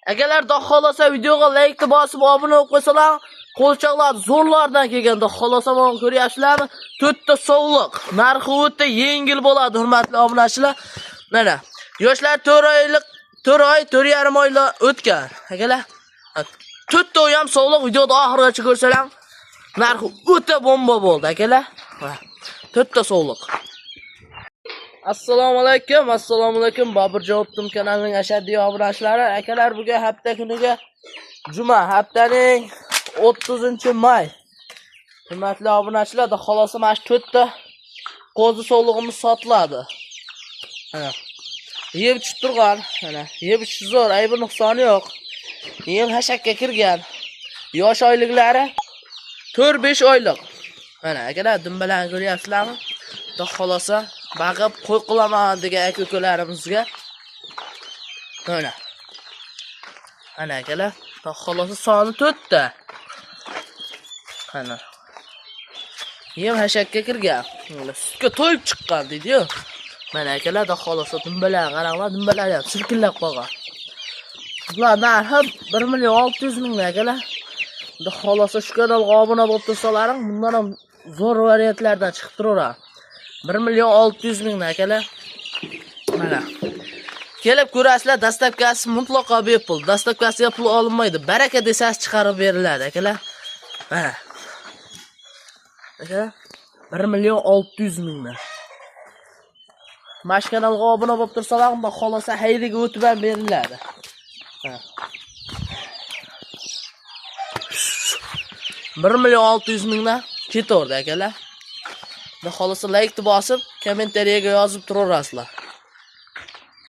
Akalar, xudo xohlasa videoga like bosib obuna bo'lib qo'ysalar, qo'lchoqlar zo'rlardan kelgan. Xudo xohlasa mana ko'ryapsizlarmi? To'rtta sovliq. Narxi o'ta yengil bo'ladi, hurmatli obunachilar. Mana yoshlar 4 oylik, 4 oy, 4,5 oylar o'tgan. Akalar, to'rtta ham sovliq, videoda oxirigacha ko'rsalar, narxi o'ta bomba bo'ldi, akalar. To'rtta sovliq. Assalomu alaykum, assalomu alaykum. Bobur Javobdim kanalining ashaddiy obunachilari. Akalar, bugun hafta kuniga juma, haftaning 30 may. Hurmatli obunachilar, xudo xohlasa mana shu to'rtta qo'zi sovlig'imiz sotiladi. Mana. Yeb ichib turgan, mana yeb ichish zo'r, aybi nuqsoni yo'q. Yem hashakka kirgan. Yosh oyliklari 4-5 oylik. Mana akalar, dumbalarni ko'ryapsizlarmi? Xudo xohlasa baqib qo'y qilaman degan aka ukalarimizga. Mana. Mana akalar, xudo xohlasa soni to'rtta. Mana. Yem hashakka kirgan. Mana sutga to'yib chiqqan deydi-yu. Mana akalar, xudo xohlasa dumbalar qaranglar, dumbalar ham silkillab qolgan. Bular narxi 1 million 600 ming akalar. Xudo xohlasa shu kanalga obuna bo'lib tursalaring, bundan ham zo'r variantlardan chiqib turaveradi. 1 million 600 ming akalar. Mana. Kelib ko'rasizlar, доставка si mutlaqo bepul. Доставка siga pul olinmaydi. Baraka desangiz chiqarib beriladi, akalar. Mana. Akalar, 1 million 600 mingdan. Mana shu kanalga obuna bo'lib tursalar, xudo xohlasa hayriga o'tib ham beriladi. Ha. 1 million 600 mingdan ketaverdi, akalar. Xudo xohlasa like bosib, kommentariyaga yozib turaverasizlar.